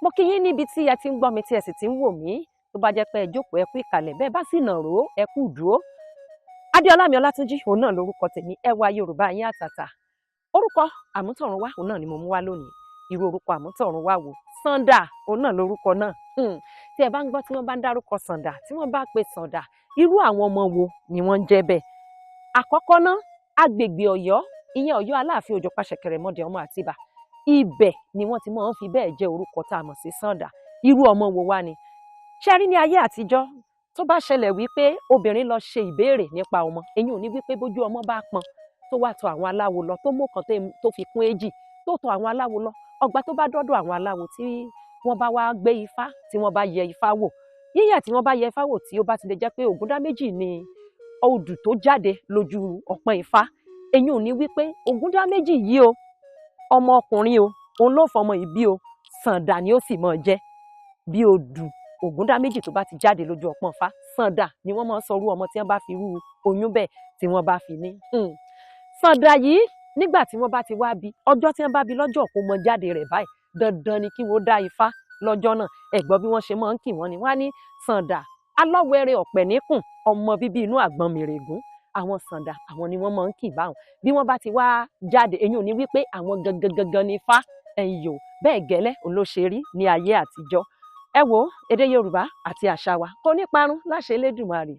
Mo kí yín níbi tí ẹ ti ń gbọ́ mi tí ẹ sì ti ń wò mí. Tó bá jẹ́ pé ẹ jókòó, ẹ kú ìkàlẹ̀, bẹ́ẹ̀ bá sì nàró, ẹ kú ìdúró. Adéọlá mi Ọlátúnjí òun náà lórúkọ tèmi, ẹwà Yorùbá yín àtàtà. Orúkọ àmútọ̀runwá òun náà ni mo mú wá lónìí. Irú orúkọ àmútọ̀runwá wo? Sàǹdà òun náà lórúkọ náà. Tí ẹ bá ń gbọ́ tí wọ́n bá ń dárúkọ Sàǹdà, tí wọ́n bá pe Sàǹdà, irú àwọn ọmọ wo ni wọ́n ń jẹ́ bẹ́ẹ̀? Àkọ́kọ́ ná, agbègbè Ọ̀yọ́, ìyẹn Ọ̀yọ́ Aláàfin Òjó Pàṣẹkẹrẹmọdé ọmọ Àtìbà, ibẹ̀ ni wọ́n ti máa ń fi bẹ́ẹ̀ jẹ́ orúkọ tá a mọ̀ sí Sàǹdà. Irú ọmọ wo wá ni? Ṣé rí ní ayé àtijọ́, tó bá ṣẹlẹ̀ wípé obìnrin lọ ṣe ìbéèrè nípa ọmọ, èyí ò ní wípé bójú ọmọ bá pọn, tó wá tọ̀ àwọn aláwo lọ, tó mú kan tó fi kún èjì, tó tọ̀ àwọn aláwo lọ, ọgbà tó bá dọ́dọ̀ àwọn aláwo, tí wọ́n bá wá gbé ifá, tí wọ́n bá yẹ ifá wò, yíyà tí wọ́n bá yẹ ifá wò, tí ó bá ti lè jẹ́ pé ògúndá méjì ni odù tó jáde lójú ọpọ́n ifá, èyí ò ní wípé ògúndá méjì yìí o, ọmọ ọkùnrin o, òun ló fọmọ ìbí o, Sàǹdà ni ó sì máa jẹ́. Bí odù ògúndá méjì tó bá ti jáde lójú ọpọ́n ifá, Sàǹdà ni wọ́n máa ń sọ irú ọmọ tí wọ́n bá fi irú oyún bẹ́ẹ̀ tí wọ́n bá fi ní. Sàǹdà yìí, nígbà tí wọ́n bá ti wá bí, ọjọ́ tí wọ́n bá bí lọ́jọ́ kó mọ jáde rẹ̀ báyìí, dandan ni kí wọ́n dá ifá lọ́jọ́ náà. Ẹ gbọ́ bí wọ́n ṣe máa ń kì wọ́n ni, wọ́n á ní Sàǹdà alọ́wẹ̀rẹ̀ ọ̀pẹ̀ níkùn, ọmọ bíbí inú àgbọn mìrègún. Àwọn Sàǹdà, àwọn ni wọ́n máa ń kì báwọn. Bí wọ́n bá ti wá jáde, èyí ò ní wípé àwọn gangan gangan ni ifá ẹ̀yìn yòó. Bẹ́ẹ̀ gẹ́lẹ́ òun ló ṣe rí ní ayé àtijọ́. Ẹ wo, èdè Yorùbá àti àṣà wa kò ní parun láṣẹ Elédùmarè.